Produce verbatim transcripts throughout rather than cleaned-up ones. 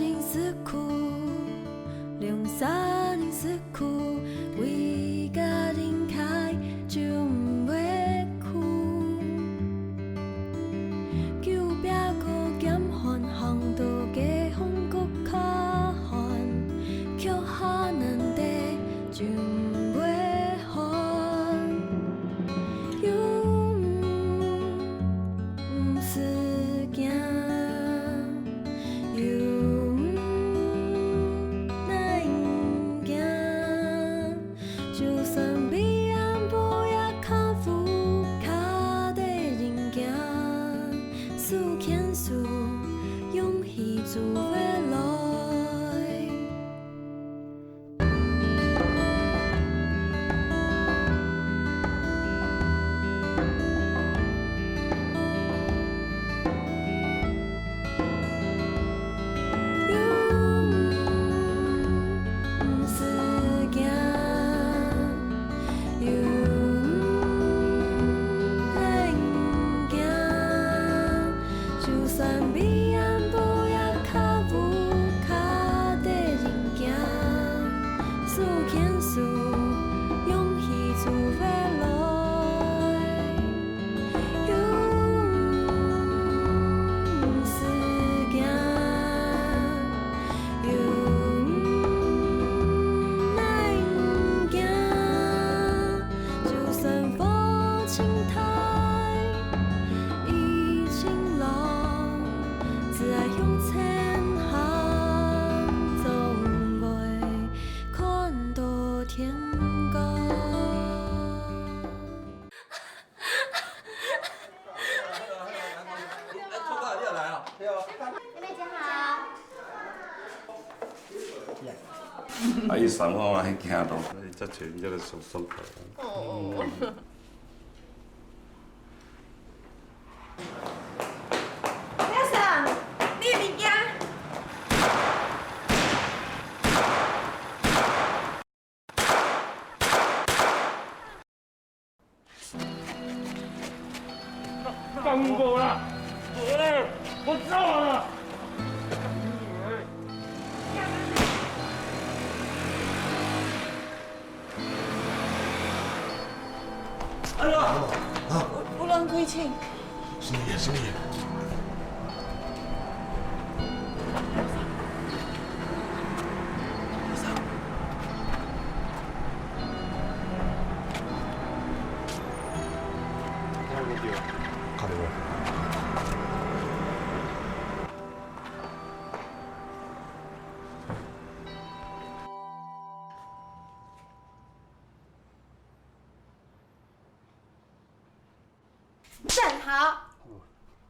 人食苦，兩儕人食苦，為家庭開就毋會苦。久壁過減寒，行到街風骨較寒，腳下難得就毋會寒。有毋使驚， 有毋難驚，就算彼暗晡夜較烏，較得人驚，手牽手，勇氣就會來。 有毋使驚，有毋免驚，就算彼暗晡夜較烏，較得人驚，手牽手，勇氣就會來。 有毋使驚，有毋難驚，就算風盡大，雨盡大，只愛向前行，總會看到天光。 妹妹姐好。啊，伊上好啊，迄行路，遮全部都爽爽快。哦。先生，你的物件。 放我啦！我走了。哎呀！有，有人開槍。什麼人？什麼人？ 站好。哦，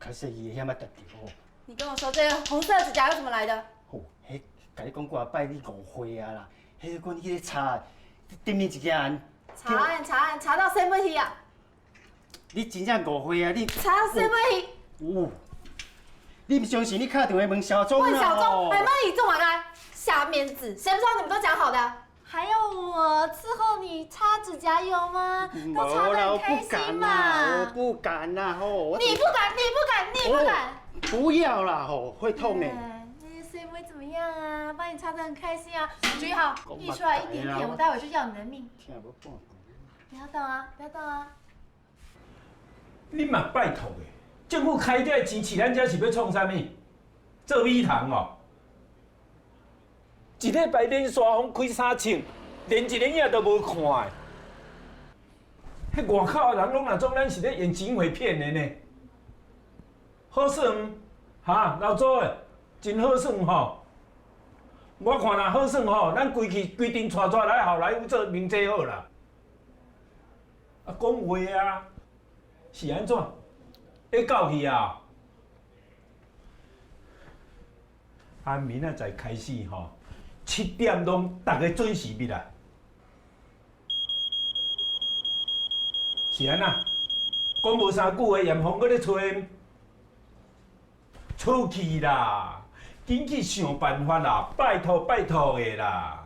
確實伊會險仔跌著哦。你跟我說這個紅色指甲又怎麼來的？哦，嘿，跟你講過啊，拜你誤會啊啦。嘿，講你去查，頂面一件。查案，查案，查到誰問題啊？你真正誤會啊！你查到誰問題？哦，你毋相信，你敲電話問小鍾啦。問小鍾，哦。還問你做麼个？下面子，誰不知道你們都講好的？ 還有我伺候你擦指甲油嗎？都擦得很開心嘛。沒啦，我不敢啦，我不敢啦，吼，我你不敢，你不敢，你不敢。哦，不要啦，吼，會痛的。哎，那些水不會怎麼樣啊，幫你擦得很開心啊。我覺得好，溢出來一點點，我待會就要你的命。聽無半句。不要動啊，不要動啊。 你嘛拜託欸，政府開遮錢飼咱遮是欲創啥物？做米蟲哦？一禮拜連續風開三槍，連一个影都無看欸。迄外口的人攏若總咱是咧演警匪片的呢。好耍毋？哈，老周欸，真好耍吼。我看若好耍吼，咱規氣規陣帶帶來好萊塢做明星好啦。 啊，講話啊，是按怎？欲到去啊？啊，明仔載開始吼，七點鐘逐个準時入來。是按怎？講無三句話，嚴峰閣咧催。 出去啦，緊去想辦法啦，拜託拜託的啦。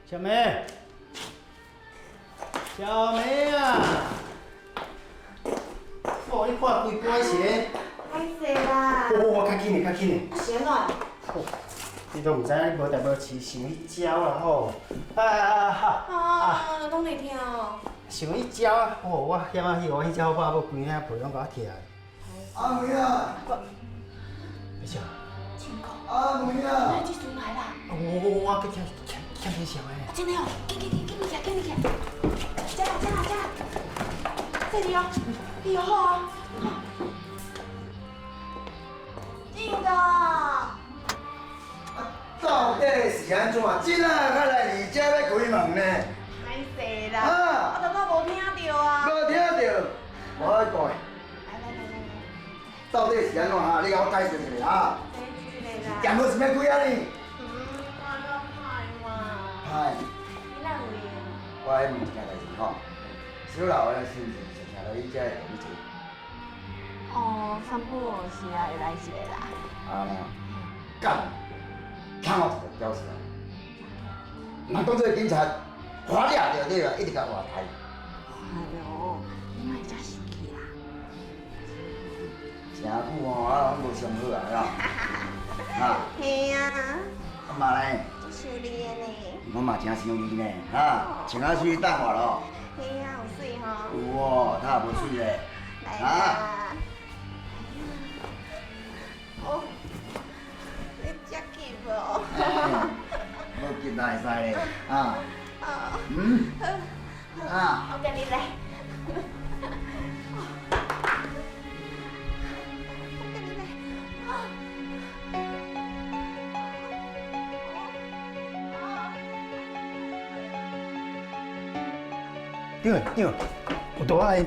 小梅，小梅啊！哦，你掛幾杯是咧？歹勢啦。哦，哦，較緊咧，較緊咧。啊，是按怎？哦，你都毋知，你無代無誌想去招啦吼。啊啊啊！啊，攏袂聽哦。想去招啊！哦，我險啊去，我去招，我無規領皮攏甲我拆。 阿梅啊！你想？阿梅啊！哪會這陣來啦？我我我我欠欠欠你想的。啊，真的哦，緊緊緊緊起來，緊緊起來！加啦加啦加啦！這裡哦，你有好啊！真的。 啊，到底是按怎？這下才來你遮欲開門呢？歹勢啦，啊，我頭拄無聽著啊。無聽著，無愛講。來來來來來，到底是按怎哈？你共我解釋一下哈。這一个啦。是點好是欲開啊你？嗯，看到歹嘛。歹。你哪有咧？我愛問一件代誌吼，小老的是毋是常常來你遮會共你坐？ 哦，散步時啊，會來一下啦。啊，敢？聽我一个表示啊，若當做警察，喝掠著對啊，一直共活刣。哎喲，你莫遮生氣啦。真久吼，啊，攏無上好啊，是無？啊。嘿啊。啊嘛咧？足想你的呢。我嘛真想你呢，哈，穿甲媠等我咯。 嘿啊，有媠吼。有哦，哪無媠咧？來啊。啊。哦，你遮急哦。哎，無急哪會使咧？啊。哦。嗯。啊。我共你來。我共你來。啊。 長啊，長啊，有倒來。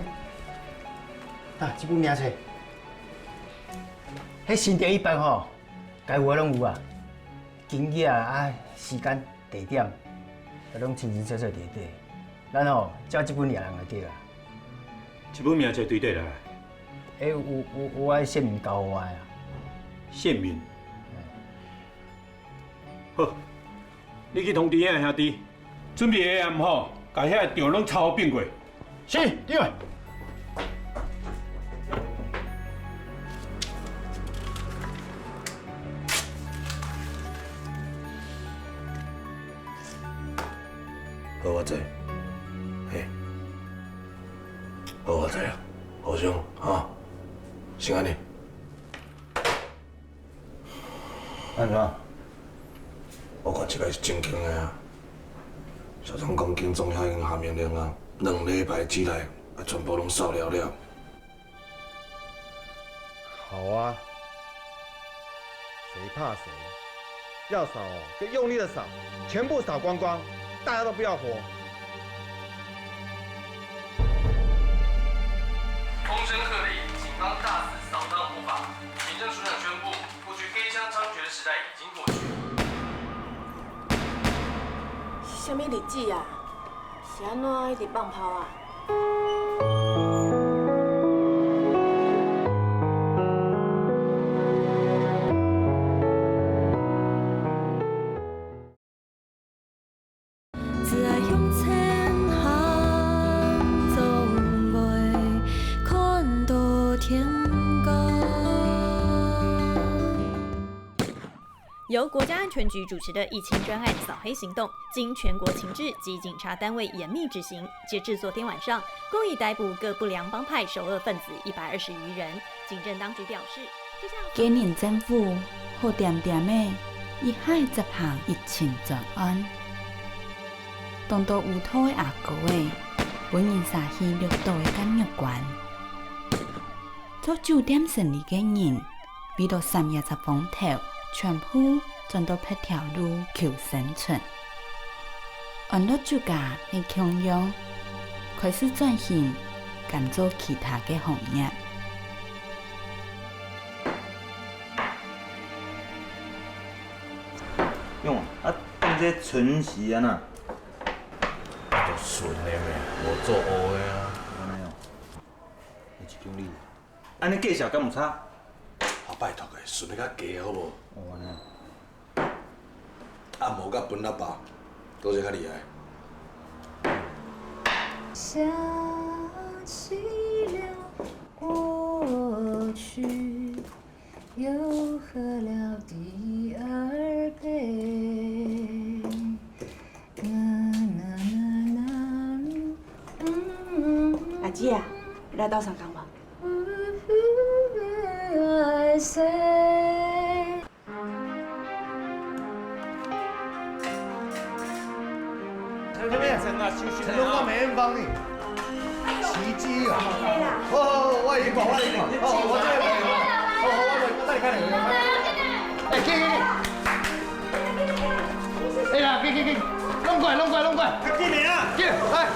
啊，這本名冊，彼新店一班吼，該有的攏有啊。金額啊、時間、地點，攏清清楚楚佇底。咱吼，照這本掠人就對啊。這本名冊對佗來？欸，有有有，我的姓名交予我的啊。姓名？嘿。 好，你去通知遐兄弟，準備下暗吼，共遐帳攏抄好反過。是，長啊。好啊，這，嘿，好啊，這啊，互相，哈，先按呢。 按怎？我看這个是正經的啊。小張講，警總已經下命令啊，兩禮拜之內，啊，全部攏掃了了。好啊，誰怕誰？要掃哦，就用力的掃，全部掃光光，大家都不要活。风声鹤唳，警方大肆扫荡无法，警政署长宣布， 过去黑枪猖獗的时代已经过去。是啥物日子啊？是按怎一直放炮啊？ 由国家安全局主持的疫情专案扫黑行动，经全国情治及警察单位严密执行，截至昨天晚上，共已逮捕各不良帮派首恶分子一百二十余人。警政当局表示，这项 今年政府好恬恬仔，一下接辦疫情專案。當多烏道个阿哥仔，分人捎去綠島个監獄關。做酒店生理个人，為著三月十風頭，全部轉到別條路求生存。安樂酒家也共樣，開始轉型，敢做其他个行業。 用啊，啊，當這賰是按怎？就順的咩，無做烏的啊，按呢哦。你一張你，按呢價數敢有差？啊，拜託的，順的較加好無？哦，按呢。啊，無甲分阿爸，多謝較厲害。想起了过去，又喝了第二杯。啦啦啦啦，嗯。阿姊啊，你来到上港吧。 陈东光、梅艳芳呢？奇迹啊！哦，我也讲，我也讲，哦，我这个朋友，哦，我我带你看两个。哎，去去去！哎呀，去去去！弄过来，弄过来，弄过来！快点啊！去，来。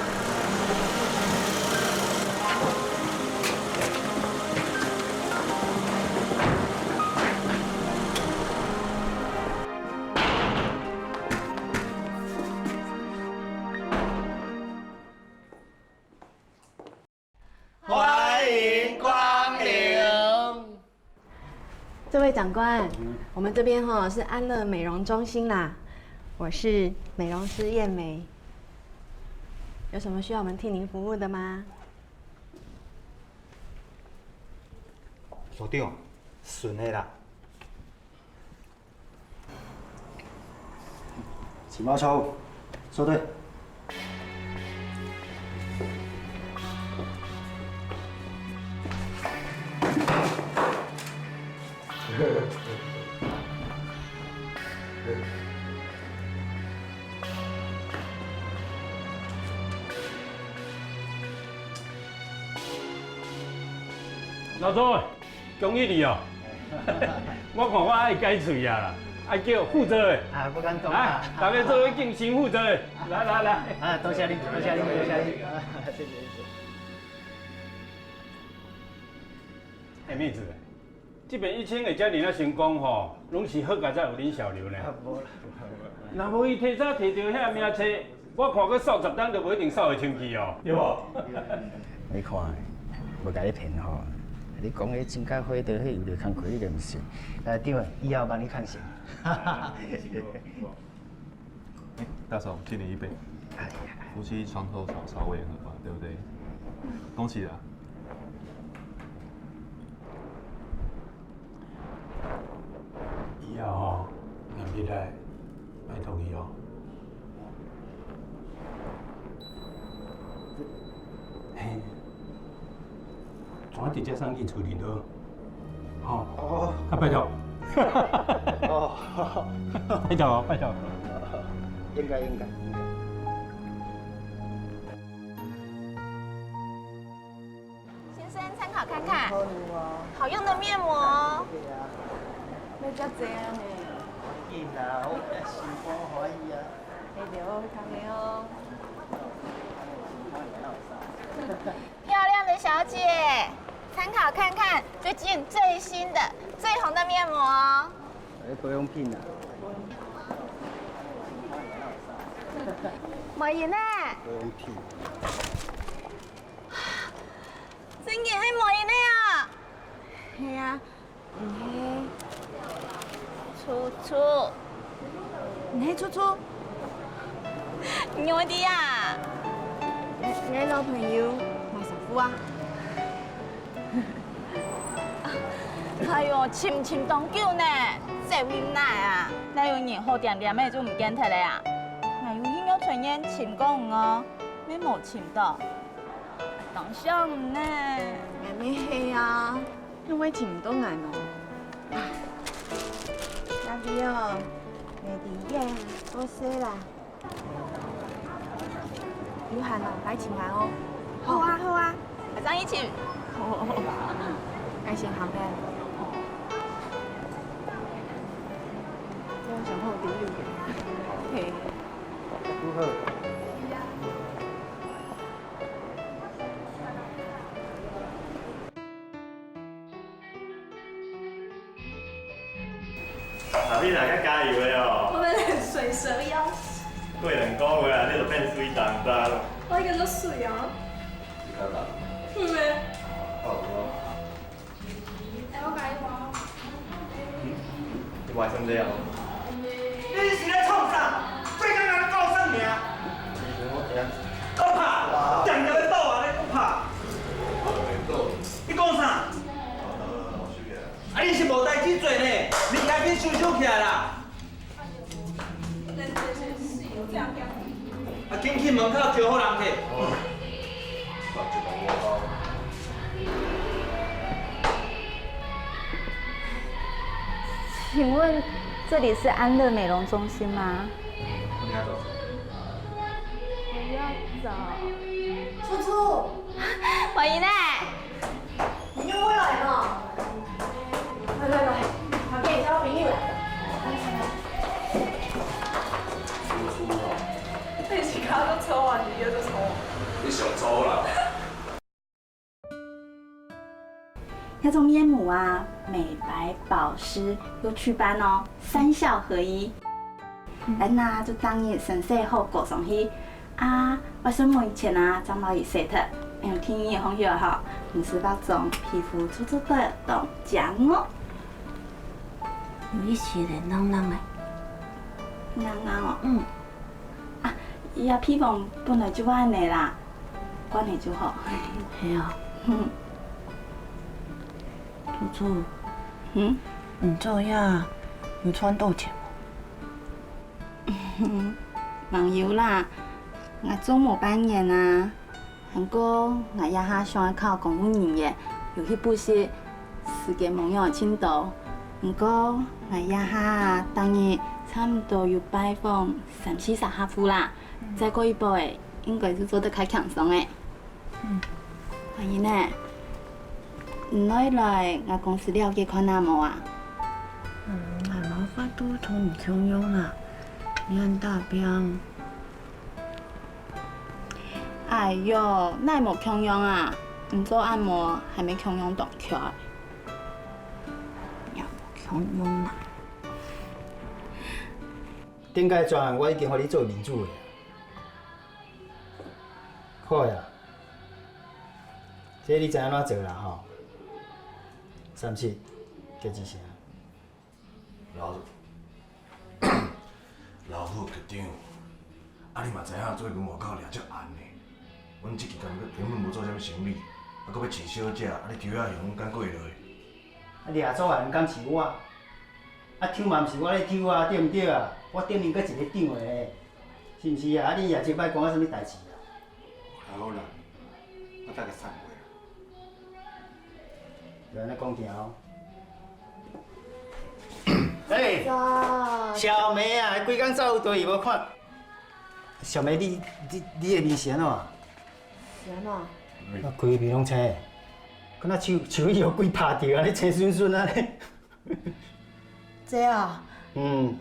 欢迎光临。这位长官，我们这边吼是安乐美容中心啦，我是美容师燕梅，有什么需要我们替您服务的吗？所长，顺的啦。 情报错误，收队。老周， 恭喜你哦！我看我愛改喙啊啦，愛叫負責的。啊，不敢講啊。來，大家做伙敬新負責的。來來來。啊，多謝你，多謝你，多謝你。啊，謝謝，謝謝。哎，妹子，這邊一千个遮爾仔成功吼，攏是好佳哉有恁小劉呢。啊，無啦，無啦，無啦。若無伊提早提著遐名冊， 我看佢掃十冬都無一定掃會清氣哦，對無？你看，無甲你騙吼，你講个增加花的，迄有條工課你就毋信。呃，對啊，以後幫你看診。哎，大嫂，敬你一杯。哎呀，夫妻床头吵，吵为何嘛，对不对？恭喜啦！ 以後吼，若入來，拜託你哦。嘿，怎直接上去處理咯？吼，哦。啊，拜託。哦。拜託哦，拜託。應該，應該，應該。 先生，參考看看。好用的面膜哦。要遮濟啊呢。緊啊，我心肝歡喜啊。哎，對，看的哦。漂亮的小姐，參考看看最近最新的、最红的面膜哦。哎，保养品啊。美人呢？保养品。 真个係無人个啊？係啊，你係初初。你係初初？你愛知啊？你个老朋友賣衫褲啊？哎喲，尋尋當久呢，走去哪啊？哪有人好恬恬个就毋見忒了啊？𠊎有一月出現尋過你哦，乜無尋到。 當想呢。𠊎乜係啊，因為尋毋到𠊎哦。阿弟哦，你弟弟過世啦。有閒哦，來尋𠊎哦。好啊，好啊，𠊎正去尋。好，好，好。𠊎先行咧。我想好朋友。嘿。如何？ 啊，你哪个加油的哦？我們很水蛇腰。過兩個月啊，你就變水噹噹。我一個都水哦。你看吧。是咩？好哦。哎，我加油哦。嗯？你還想這樣？你是咧創啥？最近還咧搞啥物你是無代誌做呢，你趕緊收收起來啦！啊，緊去門口招好人客。請問這裡是安樂美容中心嗎？你要找誰？我要找……初初，我贏嘞！ 你又會來呢？來來來，我給你交朋友來。你是剛剛抽啊，你又在抽？你想抽啦？這種面膜啊，美白、保濕又祛斑哦，三效合一。嗯。恁呢就當日先洗好膏上去， 啊，愛睡目前啊，正摎佢洗忒。用天然个方法吼，毋使化妝，皮膚做做得當靚哦。有一些人冷冷个。冷冷哦。嗯。啊，佢个配方本來就恁呢啦，慣了就好。係啊。嗯。初初，嗯？你做這有賺到錢無？ 還有啦，𠊎做無半年啊，還過𠊎這下想愛考公務人員，有去補習，時間無仰仔盡多。毋過𠊎這下逐日差毋多有拜訪三四十客戶啦，再過一步仔，應該就做得較輕鬆咧。 嗯。阿英呢？你愛來𠊎公司了解看啊無啊？嗯，𠊎無法度同你共樣啊，你恁大病。哎喲，哪無共樣啊？你做恁無還毋共樣當𤸁。也無共樣啊。頂擺專案我已經予你做面子咧。 可以啊。這你知按怎做啦吼？三七，結一聲。老，老副局長，啊你嘛知影最近外口掠著案呢，阮這期根本根本無做啥物生理，啊閣欲請小姐，啊你抽遐凶，敢過會落去？啊掠著案敢是我？啊抽嘛毋是我咧抽啊，對毋對啊？我頂面閣一个長咧。 是毋是啊？啊你也真歹講啊，啥物代誌啊？好啦，我逐个散會啦。就按呢講定哦。欸，小妹啊，規工走去佗位無看？小妹，你、你、你的面是按怎啊？是按怎？啊規个面攏青，敢若樹、樹葉有鬼拍著按呢，青恂恂按呢。這啊？嗯。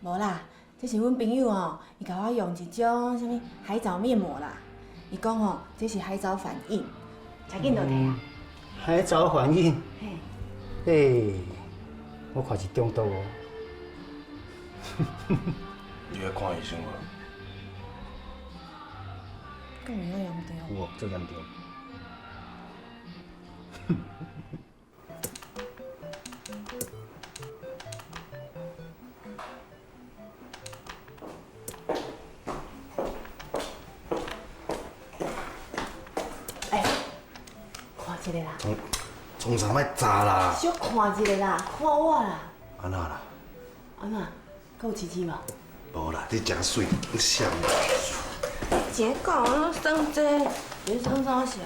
無啦，這是阮朋友哦，伊共我用一種啥物海藻面膜啦。伊講哦，這是海藻反應，食緊就會啊。嗯，海藻反應？嘿。嘿，我看是中毒哦。你愛看醫生無？敢有遐嚴重？有哦，足嚴重。 欸，看一下啦。創、創啥莫炸啦？小看一下啦，看我啦。按怎啦？按怎？ 敢有試試無？無啦，你真媠，你想啦。你真搞，你算這，你算啥潲啦？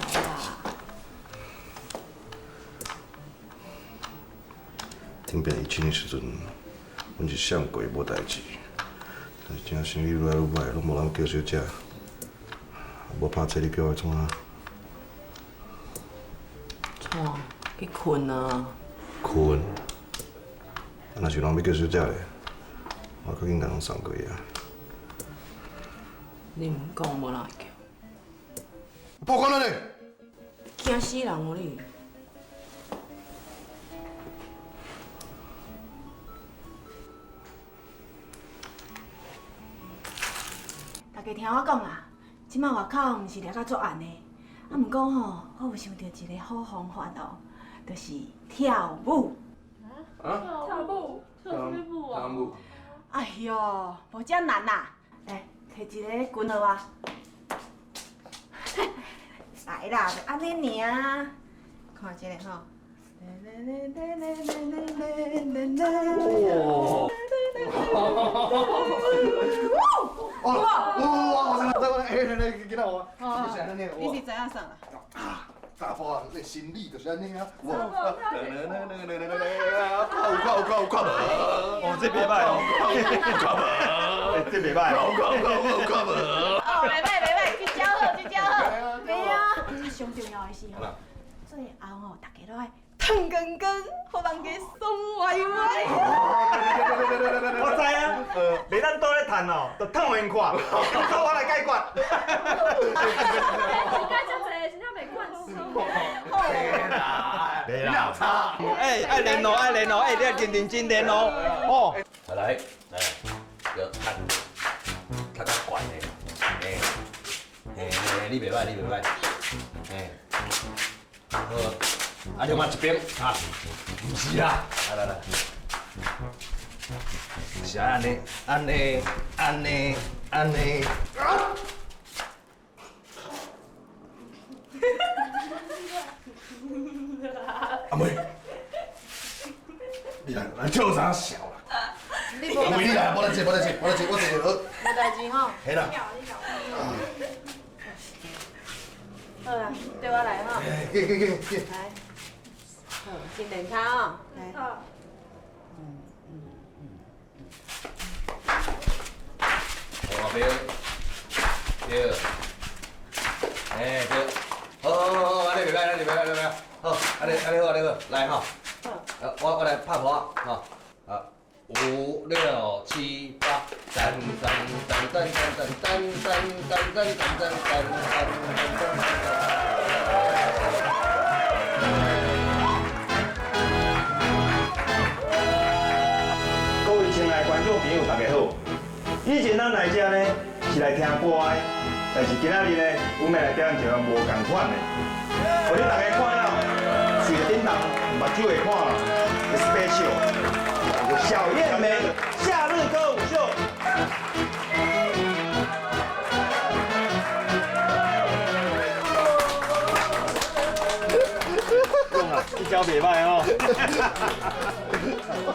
頂擺疫情的時陣，阮是想過無代誌，但是今仔生理愈來愈歹，攏無人叫小姐，無拍車你叫我創啥？創？去睏啊。睏？ 若是人欲叫小姐咧，我較緊共人送過去啊。你毋講無人會叫。破關了咧！驚死人哦你！大家聽我講啦，這馬外口毋是掠甲足絚的，啊毋過吼，我有想著一个好方法哦，就是跳舞。 啊？跳舞？跳啥物舞啊？跳舞。哎喲，無遮難啦！來，提一个滾落啊！來啦，就按呢爾啊。看一下吼。哦。哇，哇，哇，好像，哎，来，来，给到我。哦，就是按呢，你是怎样上啊？啊，查埔啊，这心理就是按呢啊。哇，有看，有看，有看，有看无？哦，这袂歹哦。有看无？哎，这袂歹哦。有看，有看，有看无？哦，袂歹，袂歹，这招好，这招好。哎呀，对啊。上重要的是吼，好啦。最后吼，大家都爱 烫光光，予人家爽歪歪。我知啊，袂當倒咧趁哦，就燙予𪜶看，到我來解決。應該遮濟，真正袂慣勢。袂啦，袂啦。哎，愛練哦，愛練哦，哎，你愛認真練哦，哦。好，來，來，這較，較較懸的，嘿，嘿，嘿，你袂歹，你袂歹，嘿。 好，啊，另外一邊啊，毋是啦，來來來，毋是按呢，按呢，按呢，按呢，啊！阿妹，你來，來，這有啥潲啦？你無，阿妹，你來，我來接，我來接，我來接，我接，好。無代誌吼。嘿啦。你搞，你搞。 好啦，對我來吼。哎，去去去去。來，好，先練跤哦，來。好。嗯嗯嗯。好，後壁，對，哎對，好好好好，按呢袂歹，按呢袂歹，按呢袂歹，好，按呢按呢好，按呢好，來吼。好。呃，我我來拍噗仔，好。 五六七八，噔噔噔噔噔噔噔噔噔噔噔噔噔噔。各位親愛的觀眾朋友，大家好！以前咱來遮呢， 是來聽歌的，但是今仔日呢，阮欲來表演一个無仝款的，予你大家看了，喙會振動，目睭會看了，special，小燕梅夏日歌舞秀。講啊，這招袂歹哦。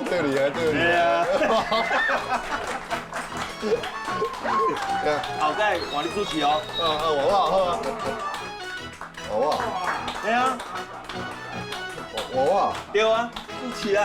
這厲害，這厲害。對啊。 好，再換你主持哦。啊啊，換我，好啊。換我。對啊。換我。對啊，主持啊。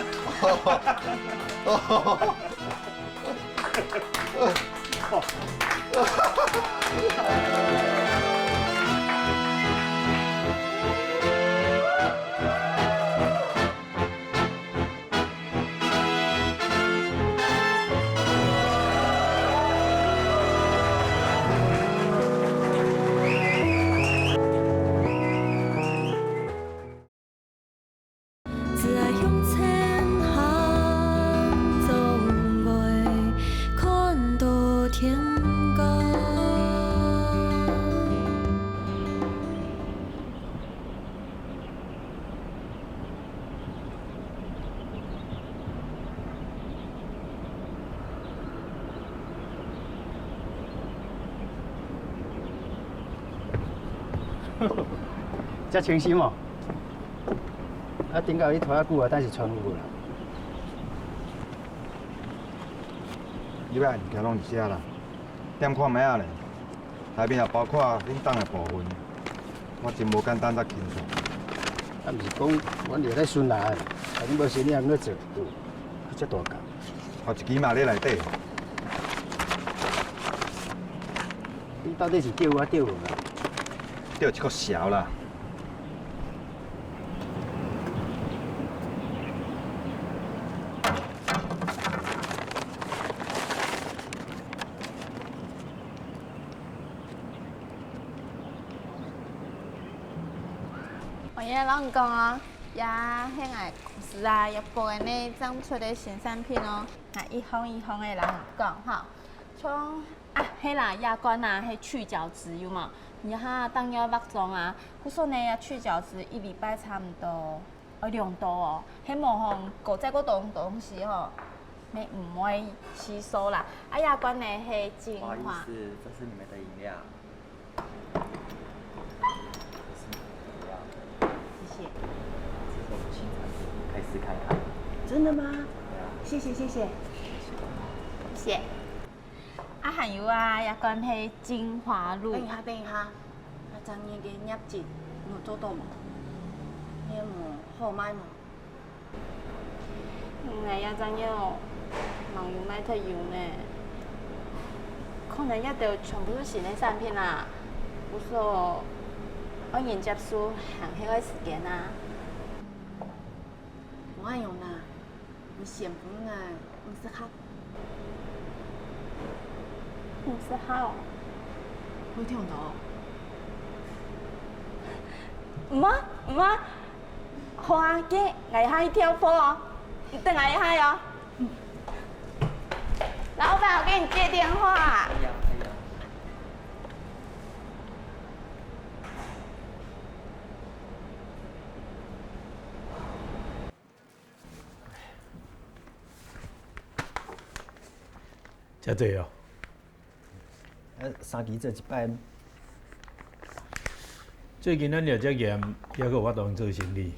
遮清新哦。啊，頂到你拖遐久啊，但是穿有無啦？你愛物件攏佇遮啦，點看覓仔咧。 內面也包括恁重的部分，我真無簡單才清楚。啊，毋是講阮掠咧巡來，啊，你無先你也毋做，遮大工。頭一支嘛咧內底。你到底是釣有啊釣無啊？釣一个潲啦。 我也摎你講哦，這係𠊎公司啊，約伯个呢，正出个新產品哦。𠊎一項一項个摎你講吼。像啊，係啦，這罐啊，係去角質有無？你哈當要化妝啊，故所呢，這去角質一禮拜差毋多 愛兩度哦，係無吼，過再過多東西吼，乜毋會吸收啦。啊，這罐呢係精華。不好意思，這是你們的飲料。這是你們的飲料。謝謝。這是我們新產品，可以試看看。真的嗎？對啊。謝謝謝謝。謝謝。啊，還有啊，這罐係精華露。等一下，等一下，𠊎昨日个業績有做到無？你有無好賣無？𠊎這隻月哦，吂有賣忒油呢。可能這兜全部係新个產品啊，故所愛人接受還係愛時間啊。無恁樣啦，你先分𠊎五十盒。五十盒哦？會忒多？毋啊，毋啊， 好啊，該𠊎這下去調貨哦，你等𠊎一下哦。老闆，我給你接電話。哎呀，哎呀。遮濟哦。呃，三期做一擺。最近咱這隻店猶閣有法度做生理。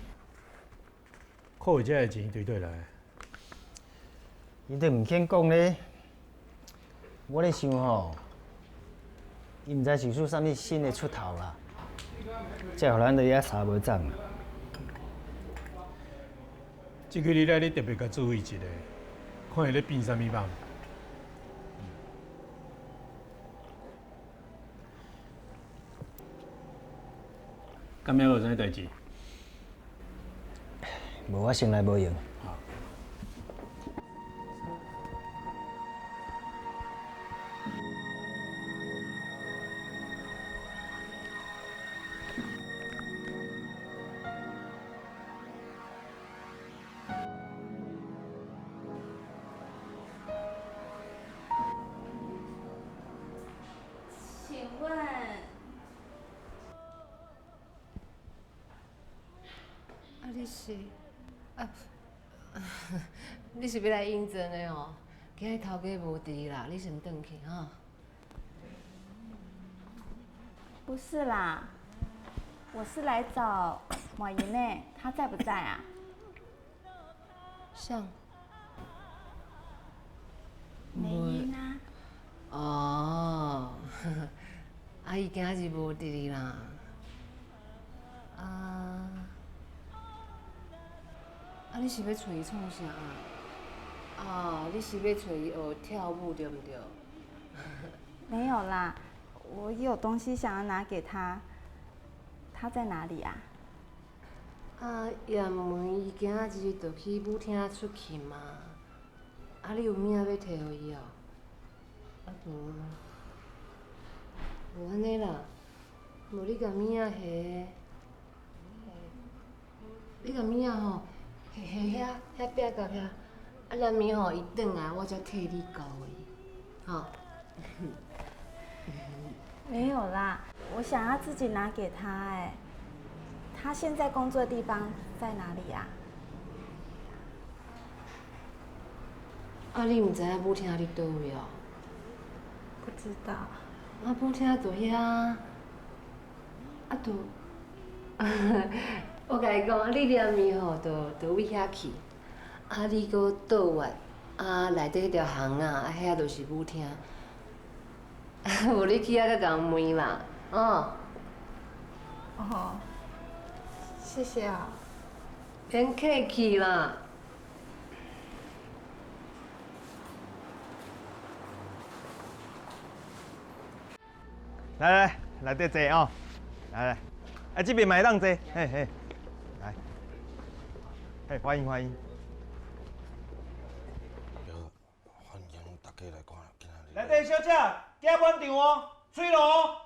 靠這个錢對佗來？你都毋肯講咧。我咧想吼，你毋知想出啥物新个出頭啦，才予咱佇遐捎無摠啊。這幾日來你特別較注意一下，看伊咧變啥物版。 敢猶有啥代誌？無，我先來無閒。好。 請問，啊，你是，啊，你是欲來應徵的哦？今仔日頭家無佇啦，你先轉去吼。不是啦，我是來找馬英呢，他在不在啊？ 像。美英啊。哦，啊，伊今仔日無佇咧啦。啊，啊，你是欲揣伊創啥啊？哦，你是欲揣伊學跳舞對毋對？沒有啦，我有東西想要拿給他，他在哪裡啊？ 啊，葉梅伊今仔日就去舞廳出去嘛。啊，你有物仔欲提予伊哦？啊，無啊。無按呢啦，無你共物仔下，你共物仔吼，下下遐，遐壁角遐。啊，葉梅吼，伊轉來，我才替你交伊，吼。 沒有啦，我想要自己拿給他哎。他現在工作的地方在哪裡啊？啊，你毋知影舞廳佇佗位哦？不知道。啊，舞廳就遐啊。啊，就，我共你講，你連鞭吼，就，就對遐去。 啊，你閣倒斡，啊，內底彼條巷仔，啊，遐就是舞廳。無你去遐共問嘛，哦。哦，謝謝啊。免客氣啦。 來來，內底坐哦。來來，啊，這邊嘛會當坐，嘿嘿，來，嘿，歡迎歡迎。歡迎大家來看今仔日。來，小姐，加滿場哦，水路哦。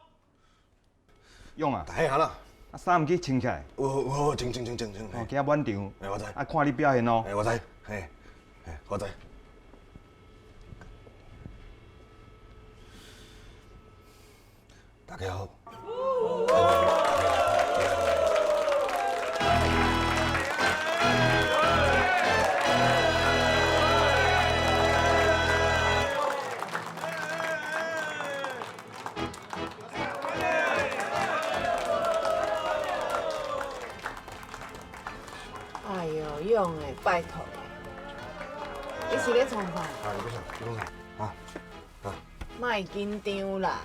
勇啊，大家好啦。啊，衫毋去穿起來。有有有，穿穿穿穿穿。哦，加滿場。哎，我知。啊，看你表現哦。哎，我知。嘿，嘿，我知。 大家好。哎喲，勇欸，拜託。你是咧創啥？啊，你講啥？你講啥？啊？啊？莫緊張啦。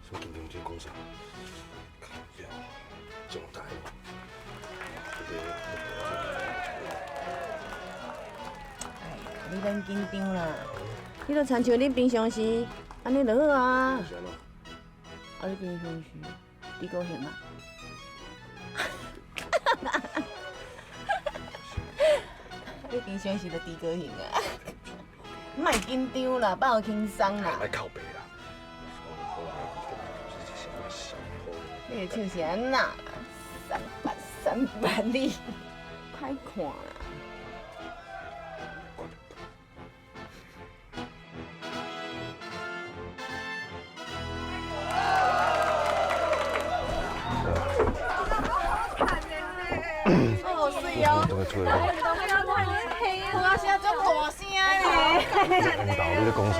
什麼緊張？你講啥？靠腰，這麼大的。哎呀，你免緊張啦。你就親像你平常時按呢就好啊。是按怎？啊，你平常時 豬哥型啊？你平常時就豬哥型啊？莫緊張啦，放輕鬆啦。愛靠北啦。你的手是按怎啦？三八三八，你歹看啦。 哦，媠哦。都會出來。我現在做大聲咧。你在講啥？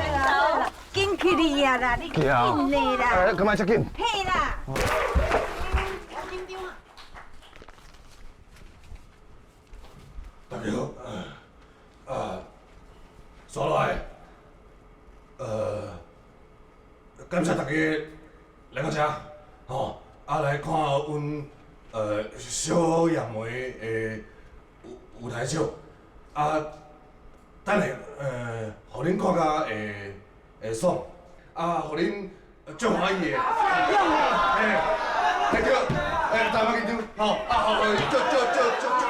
緊起來啊啦，你緊咧啦。哎，幹嘛遮緊？嘿啦。緊張啊！ 大家好，呃，啊，紲落來，呃，感謝大家來到遮，吼，啊，來看阮，呃，小野梅的舞，舞台秀，啊，等下，呃，予恁看甲會，會爽，啊，予恁 足歡喜的。嘿，嘿，對，嘿，大家緊張，吼，啊，好，足，足，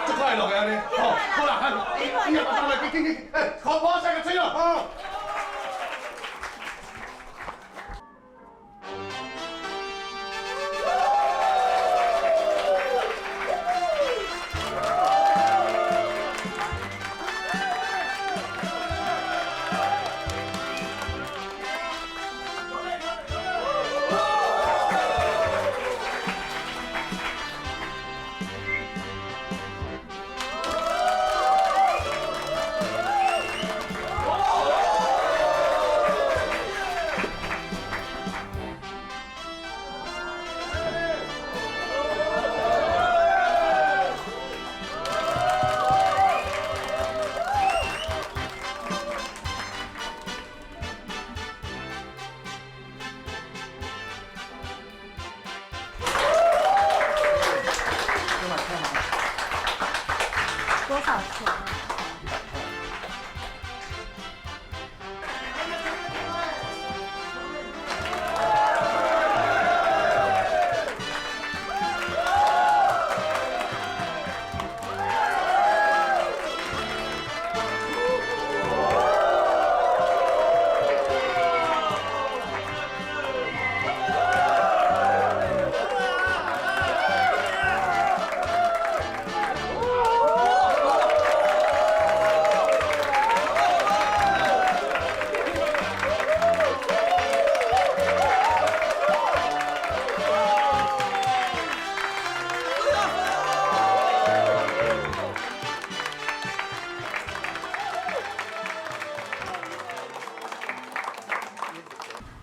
足快樂的按呢，吼，好啦，嘿，音，音樂放上來，緊，緊，緊，嘿，好，無聲个吹咯，吼。 多少钱啊？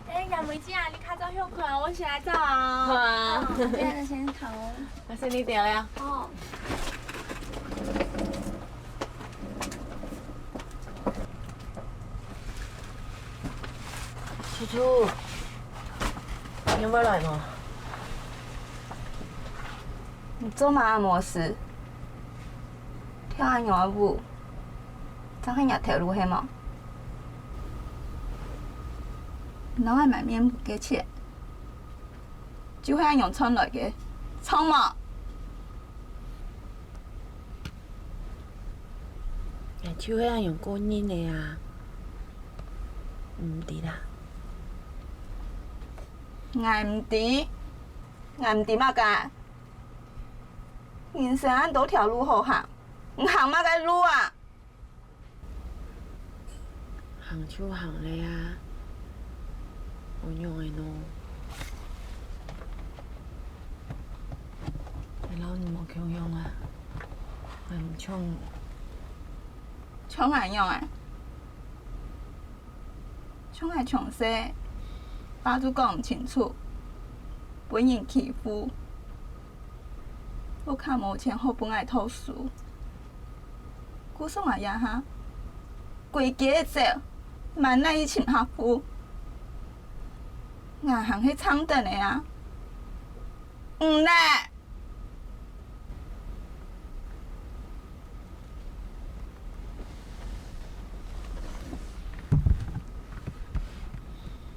哎，楊梅姐啊，你較早歇睏，我先來走啊。好啊。哦，這樣先好。那先你點了。哦。楚楚，你有沒有來嗎？你做麼个無事？跳恁樣个舞，正係若頭路係無？ 你摎𠊎買面膜个錢，就係恁樣賺來个，著無？𠊎就係恁樣過日个啊，毋知啦。𠊎毋知，𠊎毋知麼个？人生恁多條路好行，你行麼个路啊？ 行就行了啊，仰般个呢？𠊎摎你無共樣啊，𠊎毋像你。像𠊎仰般啊？像𠊎從細，爸就講毋清楚，分人欺負。 屋下無錢好分𠊎讀書，故所𠊎這下歸街走，滿哪一群客戶。𠊎還係撐等个啊！毋得！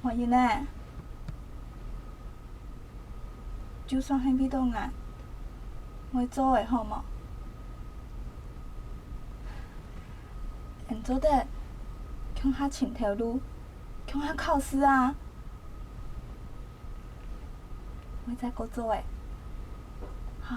我應呢？ 就算係為著𠊎，𠊎做个好無？𠊎做得共下尋頭路，共下考試啊！𠊎再過做个，好。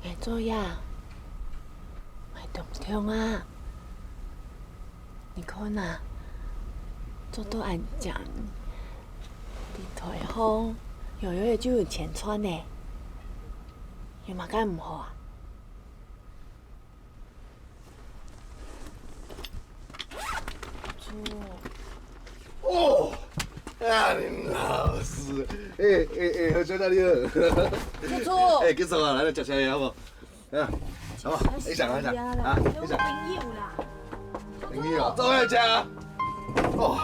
𠊎做呀，𠊎當暢啊！你看啊，做到恁靚，在臺項，樣樣仔就有錢賺呢，有麼个毋好啊？ 哦，啊，林老師，欸欸欸，好久不見。叔叔。欸，繼續啊，來，來，坐下來，好不好？啊，好不好？一下，一下，啊，一下。朋友啦。朋友，坐下來。哦。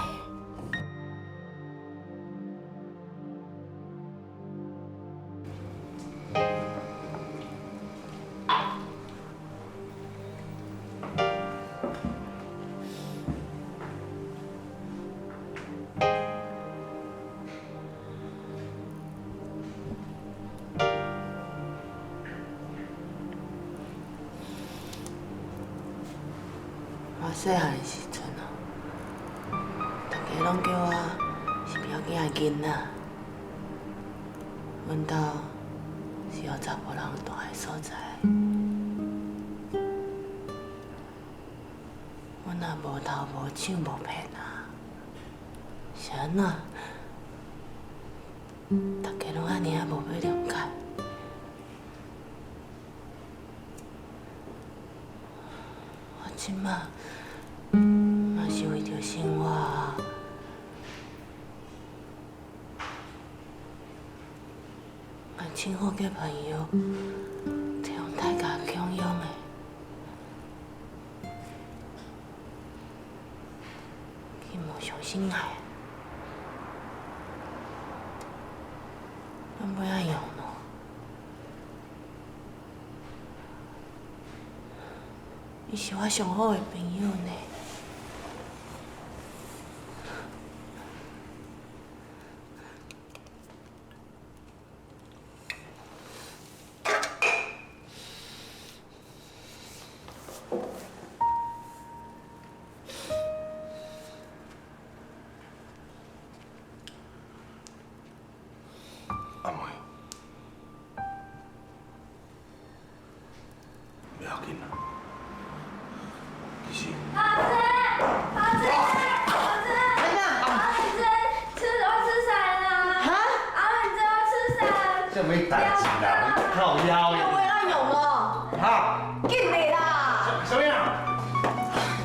𠊎細漢个時陣啊，大家攏叫𠊎是毋要緊个囡仔，阮兜是有查埔人蹛个所在。阮也無頭無手無片啊，是按怎大家攏按呢仔無欲了解？ 我這馬嘛是為著生活啊，𠊎盡好个朋友，就像大家共樣个。 佢無相信𠊎，𠊎愛仰般呢？佢係𠊎上好个朋友呢。 阿妹，毋要緊啦。其實，阿珍，阿珍，阿珍，阿珍，阿珍，吃，我吃啥呢？啊？阿珍，你知道吃啥？這沒代誌啦，靠腰。哎，我也要用了。啊？緊來啦！什麼呀？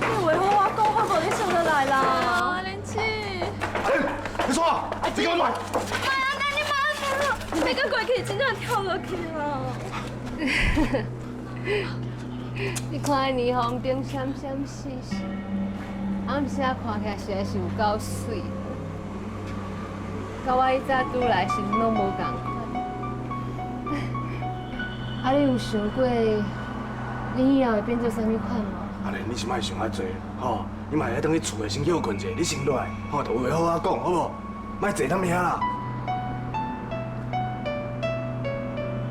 你為何我講好無你收得來啦？啊， 哎，你說啊，你給我來！哎呀，那你媽媽，你个鬼可以真正跳落去了。你看你紅燈閃閃爍爍，暗時仔看起來實在是有夠媠，佮我以前拄來時攏無仝款。啊，你有想過，你以後會變做啥物款無？阿蓮，你是莫想遐濟，吼。 你嘛愛轉去厝裡先歇睏一下，你先落來，吼，有話好好仔講，好無？莫坐踮遐啦。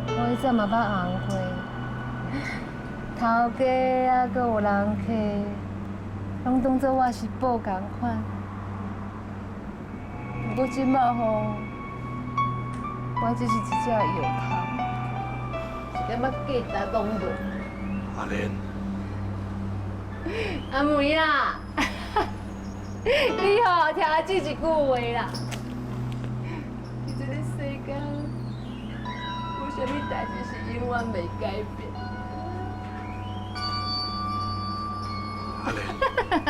我以前嘛捌紅過，頭家啊，閣有人客，攏當做我是寶仝款。 毋過這擺吼，我只是一隻藥桶，一點仔價值攏無。阿蓮。阿梅啊，你吼，聽阿姊一句話啦。佇這个世間，無啥物代誌是永遠袂改變。 阿蓮，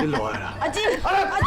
你落來啦。阿姊，阿蓮。阿姊！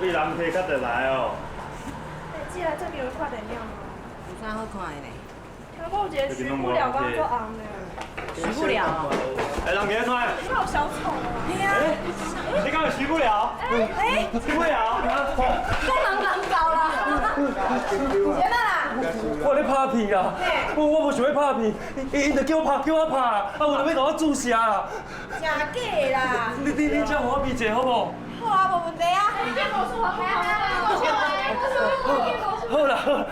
你人客較得來哦。哎，姐，這个有看電影嗎？有啥好看的呢？頭拄有一个許不了，我做紅的。許不了哦。哎，人客出來。你好小丑哦。哎呀，哎，你敢有許不了？哎，哎，許不了？夠人人搞啦。天哪啦！我咧拍片啊！嘿。我我無想要拍片，伊伊就叫我拍，叫我拍，啊，有人要甲我注射啊！ 真假的啦。你你你遮予我鼻一下好無？好啊，無問題啊。好啦好啦。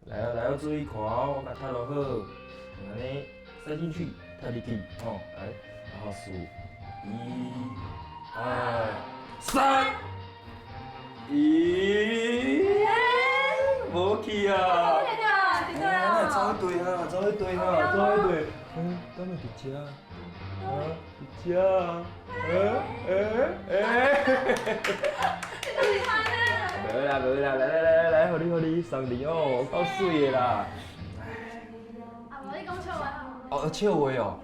來啊來啊，注意看哦，我甲插落好，按呢塞進去，插入去，吼，來，然後數，一、二、三，咦，無去啊！哎呀，那走一對哈，走一對哈，走一對。嗯，敢會佇遮？ 啊，佇遮啊，欸欸欸。無啦無啦，來來來來來，好哩好哩，送你哦，夠媠的啦。啊，無你講笑話好無？哦，笑話哦。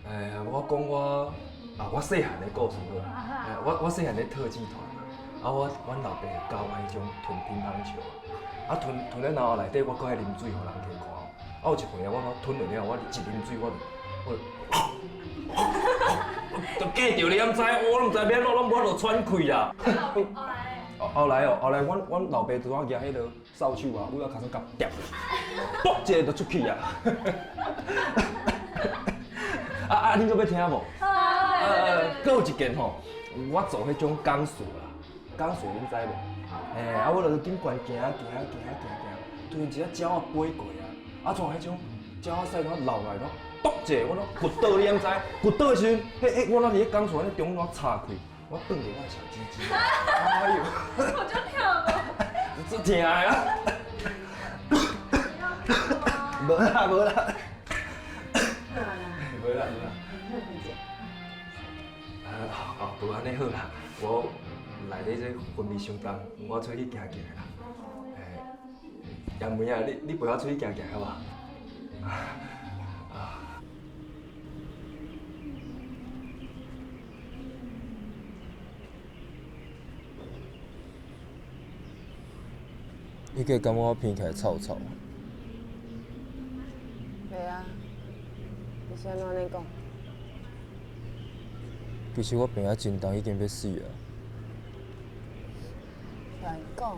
哎，我講我，啊，我細漢的故事好啦。哎，我我細漢咧特技團嘛，啊，我阮老爸教我彼種吞乒乓球啊，啊吞吞了然後內底我閣愛啉水，予人客看。 啊，有一回啊，我吞落了，我一啉水，我就，我就，就噭著，你敢知？我都毋知欲按怎，攏無法度喘氣啊。後來哦，後來阮阮老爸拄仔攑彼个掃帚啊，我啊，尻川甲夾，噗一下就出去啊。啊啊，恁閣欲聽無？呃，閣有一件吼，我做彼種鋼索啦。 鋼索恁知無？嘿，啊，我就緊管行行行行行，突然一隻鳥仔飛過啊，啊，像彼種鳥仔屎，我落來咯，噗一下，我咯滑倒，你敢知？滑倒的時陣，嘿嘿，我若佇彼鋼索彼中央插開，我頓著我的小雞雞。哎喲，我就跳了。足疼的啊！無啦無啦，無啦無啦。 啊，哦，無按呢好啦，我內底這昏迷傷重，我出去行行啦。欸，楊梅啊，你你陪我出去行行好無？啊。 你敢感覺我鼻起來臭臭？袂啊，你是按怎按呢講？其實我病啊真重，已經欲死啊。亂講。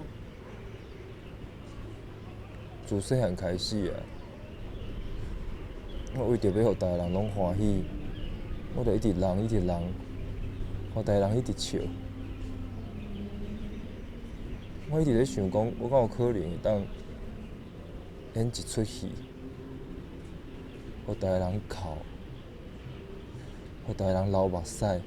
自細漢開始啊，我為著欲予逐个人攏歡喜，我就一直弄，一直弄，予逐个人一直笑。我一直咧想講，我敢有可能會當演一齣戲，予逐个人哭，予逐个人流目屎。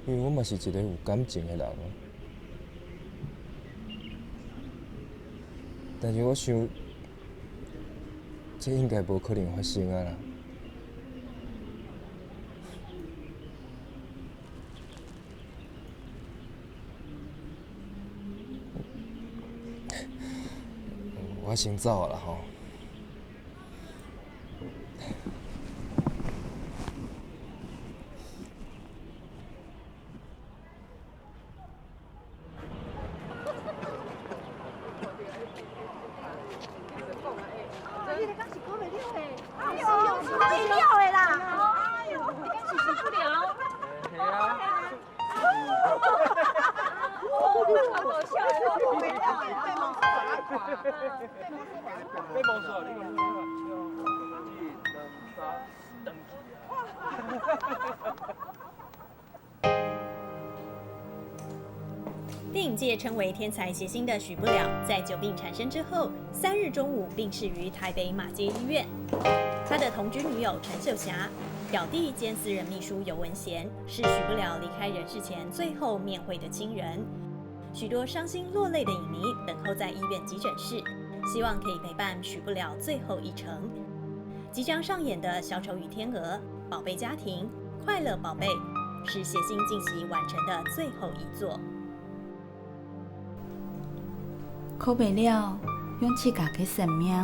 因為我嘛是一个有感情的人啊。但是我想，這應該無可能發生啊啦。我先走啊啦吼。 電影界稱為天才諧星的許不了，在久病纏身之後，三日中午病逝於台北馬偕醫院。他的同居女友陳秀霞、表弟兼私人秘書游文賢，是許不了離開人世前最後面會的親人。許多傷心落淚的影迷等候在醫院急診室，希望可以陪伴許不了最後一程。即將上演的《小丑與天鵝》、《寶貝家庭》、《快樂寶貝》，是諧星近期完成的最後一作。 許不了用自家个生命，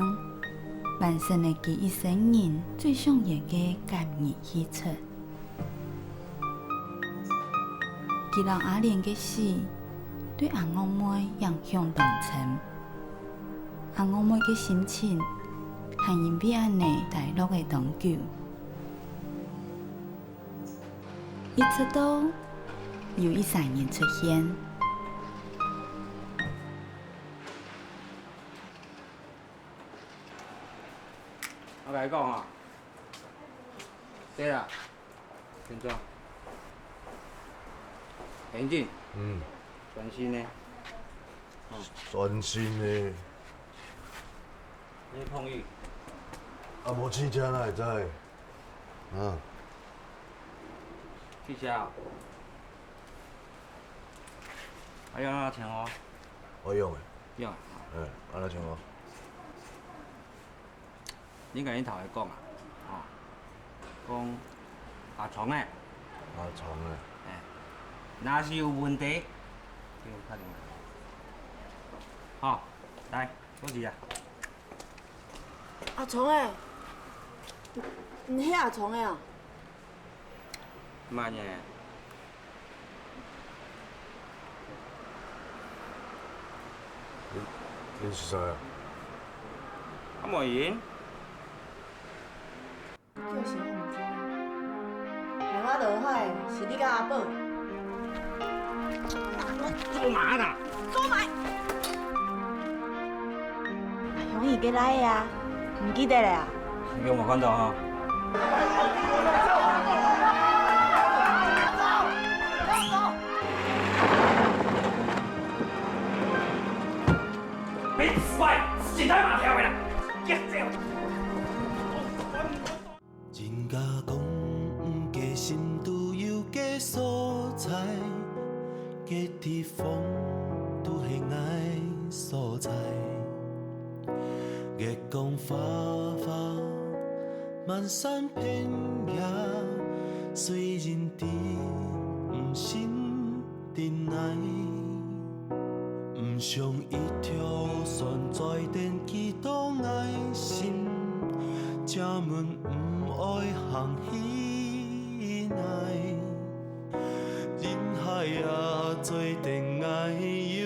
完成了佢一生人最想演个監獄戲齣。佢摎阿蓮个死，對阿樂妹影響當深。阿樂妹个心情，還因為恁呢低落个當久。一直到有一儕人出現。我同你講啊，對啦， 先坐。眼鏡。嗯。專心呢。哦。專心呢。你的朋友？啊，無試車哪會知？啊。試車啊？啊，用哪錢哦？我用的。用啊。嗯，啊，哪錢哦？ 你甲你頭家講啊，吼，講阿聰誒，阿聰誒，誒，若是有問題，叫我拍電話。好，來，過去啊。阿聰誒，你，你係阿聰誒啊？ 慢呢。你，你是誰啊？阿妹英。叫啥名字啊？害我落海，是你甲阿寶。做麼个啦？做麼个？阿雄姨个倈仔啊，毋記得了啊？你有無看到哈？ 人家講，毋過心肚有个所在，个地方都係𠊎所在。月光花花，滿山遍野，雖然知毋信 定來，毋想一條船載等幾多愛心，正問毋愛行去哪。人海啊，做等𠊎